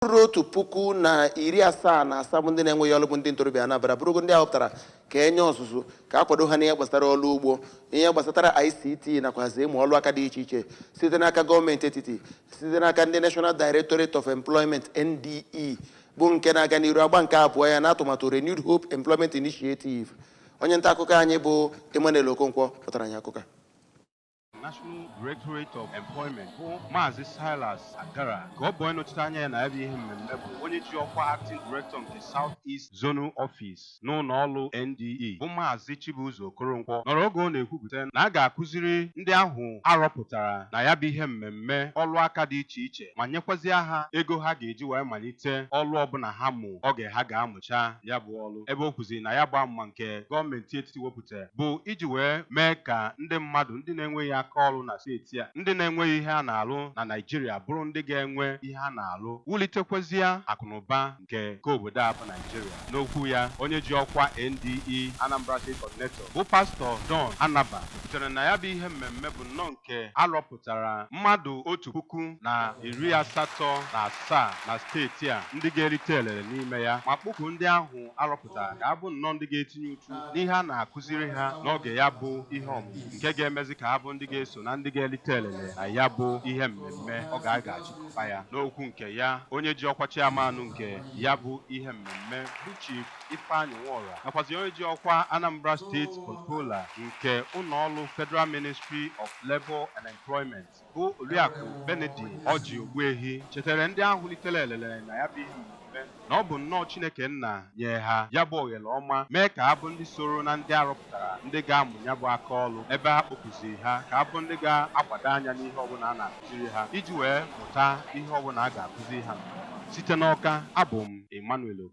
Ruru 1,077 bụ ndị na-enweghị ọrụ bụ ndị ntorobịa Anambra bụrụgo ndị a họpụtara ka enye ọzụzụ ka a kwado ha n'ihe gbasara ọrụ ugbo, ihe gbasatara ICT nakwazi ịmụ ọrụ aka dị iche iche site n'aka gọọmenti etiti, site n'aka ndị National Directorate of Employment, NDE, bụ nke na-aga n'iru agba nke abụọ ya n'atụmatụ Renewed Hope Employment Initiative. Onye nta akụkọ anyị bụ Emmanuel Okonkwo pụtara anyị akụkọ a. National Directorate of Employment bụ Maazị Silas Agara ka ọ bụ onye nọchite anya ya na ya bụ ihe mmemme, bụ onye ji ọkwa Acting Director nke South East Zonal Office n'ụlọ ọrụ NDE, bụ Maazị Chibuzo Okoronkwo, nọrọ oge ọ na-ekwupụta na a ga-akụziri ndị ahụ arọpụtara na ya bụ ihe mmemme ọrụ aka dị iche iche, ma nyekwazie ha ego ha ga-eji wee malite ọrụ ọbụla ha mụ oge ha ga-amụcha ya bụ ọrụ, ebe o kwuziri na ya bụ amụma nke gọọmenti etiti wepụtara bụ iji wee mee ka ndị mmadụ ndị na-enweghị aka ọrụ na steeti a, ndị na-enweghị ihe a na-alụ na Naịjirịa, bụrụ ndị ga-enwe ihe a na-alụ, wulitekwazie akụnụba nke obodo a bụ Naịjirịa. N'okwu ya, onye ji ọkwa NDE Anambra State Coordinator, bụ Pastọ Don Anaba, kwutere na ya bụ ihe mmemme bụ nnọọ nke arọpụtara mmadụ 1,087 na steeti a ndị ga-erite elele n'ime ya, ma kpọkuo ndị ahụ arọpụtara ka abụ nnọọ ndị ga-etinye uchu n'ihe a na-akụziri ha n'oge ya bụ ihe ọmụmụ, nke ga-emezi ka ha bụ ndị ga-eso na ndị ga-erite elele na ya bụ ihe mmemme ọ ga-aga achịkọba ya. N'okwu nke ya, onye ji ọkwa chairman nke ya bụ ihe mmemme, bụ Chief Ifeanyị Nwora, nakwazi onye ji ọkwa Anambra State Controller nke ụlọọrụ Federal Ministry of Labour and Employment, bụ Oriakụ Benedict Ọjị Ogbuehi, chetara ndị ahụ litere elele na ya bụ ihe mmemme na ọ bụ nnọọ Chineke nna nye ha ya bụ oghere ọma mee ka ha bụ ndị soro na ndị arọpụtara ndị ga-amụ ya bụ aka ọrụ, ebe ha kpọkụziri ha ka ha bụ ndị ga-agbado anya n'ihe ọbụla a na-akụziri ha iji wee mụta ihe ọbụla a ga-akụziri ha nke ọma. Site n'Ọka, abụ m Emmanuel Oko.